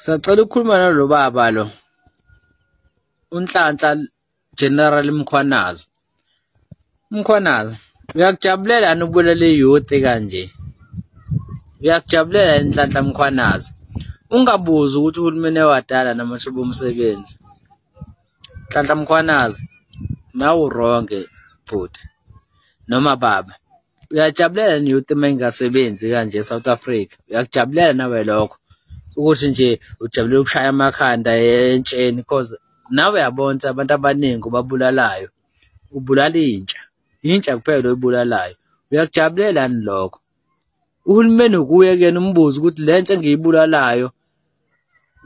Sacela ukukhuluma nalo baba lo, uNhlanhla General Mkhwanazi. Mkhwanazi, uyakujabulela yini ukubulala i-youth kanje? Uyakujabulela yini Nhlanhla Mkhwanazi? Ungabuzi ukuthi uhulumeni ewadala namathuba omsebenzi. Nhlanhla Mkhwanazi, nawe u-wrong bhuti noma baba. Uyajabulela yini youth uma ingasebenzi kanje e-South Africa? Uyakujabulela nawe lokho? Ukuthi nje ujabulela ukushaya amakhanda entsheni, cause nawe uyabona ukuthi abantu abaningi obabulalayo, ubulala intsha, intsha kuphela oyibulalayo. Uyakujabulela yini lokho? Uhulumeni ukuye kuyena umbuze ukuthi le ntsha engiyibulalayo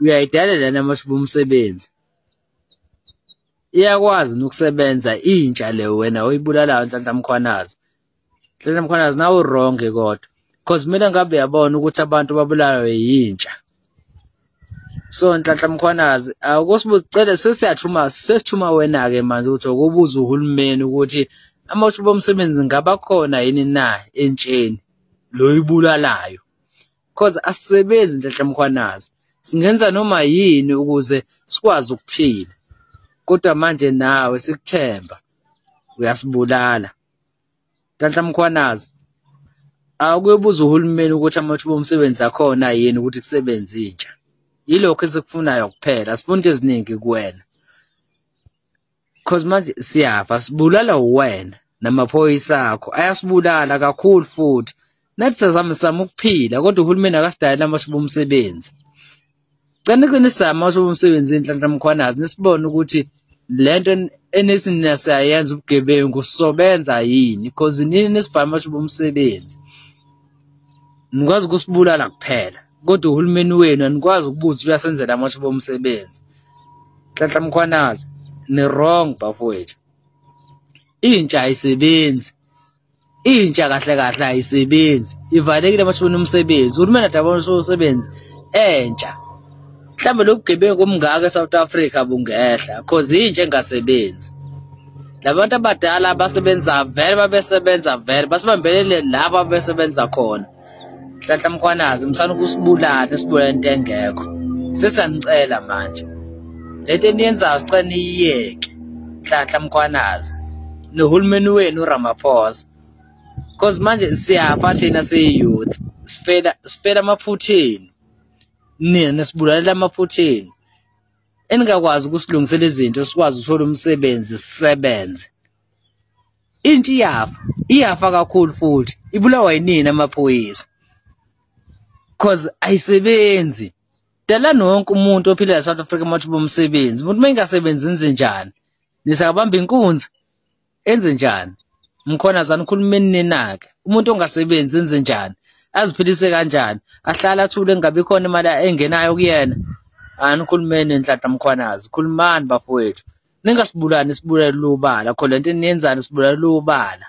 uyayidalela yini amathuba omsebenzi? Iyakwazi yini ukusebenza intsha le wena oyibulalayo, Nhlanhla Mkhwanazi? Nhlanhla Mkhwanazi, nawe u-wrong kodwa, cause kumele ngabe uyabona ukuthi abantu babulawa yintsha. So Nhlanhla Mkhwanazi, akusibuze cele, sesiyathuma, sesithuma wena-ke manje ukuthi ukubuza uhulumeni ukuthi amathuba omsebenzi ngaba khona yini na entsheni lo oyibulalayo, cause asisebenzi Nhlanhla Mkhwanazi. Singenza noma yini ukuze sikwazi ukuphila, kodwa manje nawe sikuthemba uyasibulala. Nhlanhla Mkhwanazi, akuyobuza uhulumeni ukuthi amathuba omsebenzi akhona yini ukuthi kusebenze intsha. Yilokho esikufunayo kuphela, asifuni into eziningi kuwena, cause manje siyafa, sibulala uwena namaphoyisa akho ayasibulala kakhulu, futhi nathi sazama sizama ukuphila, kodwa uhulumeni akasidaleli amathuba omsebenzi. Cela niqinise amathuba omsebenzi, Nhlanhla Mkhwanazi, nisibone ukuthi lento enithi nina siyayenza ubugebengu sizobenza yini, cause nini nisibhala amathuba omsebenzi. Nikwazi ukusibulala kuphela, kodwa uhulumeni wenu anikwazi ukubuza uyasenzela amathuba omsebenzi. Nhlanhla Mkhwanazi, ni-wrong bafowethu. Intsha ayisebenzi, intsha kahle kahle ayisebenzi, ivalekile emathubeni omsebenzi. Uhulumeni ade abona umsebenzi entsha, mhlawumbe lobu bugebengu obungaka e-South Africa bungehla, cause intsha engasebenzi. Labantu abadala abasebenza vele babesebenza vele, basibambelele lapho abesebenza khona. Nhlanhla Mkhwanazi, msana ukusibulala, nisibulala into engekho. Sesiyanicela manje, lento eniyenzayo sicela niyiyeke, Nhlanhla Mkhwanazi nohulumeni wenu uRamaphosa, cause manje siyafa thina siyi-youth, sifela sifela amaphutheni, nina nisibulalela amaphutheni eningakwazi ukusilungisela izinto sikwazi ukuthola umsebenzi sisebenze. Intsha iyafa, iyafa kakhulu, futhi ibulawa yinini amaphoyisa, cause ayisebenzi. Dalani wonke umuntu ophila e-South Africa amathuba omsebenzi. Umuntu uma engasebenzi enze njani? Nisakabamba inkunzi, enze njani? Mkhwanazi, anikhulumeni ninake, umuntu ongasebenzi enze njani? Aziphilise kanjani? Ahlale athule, engabi khona imali engenayo kuyena? Anikhulumeni, Nhlanhla Mkhwanazi, khulumani bafowethu, ningasibulali, nisibulale lubala kho lento eniyenzayo, nisibulale lubala.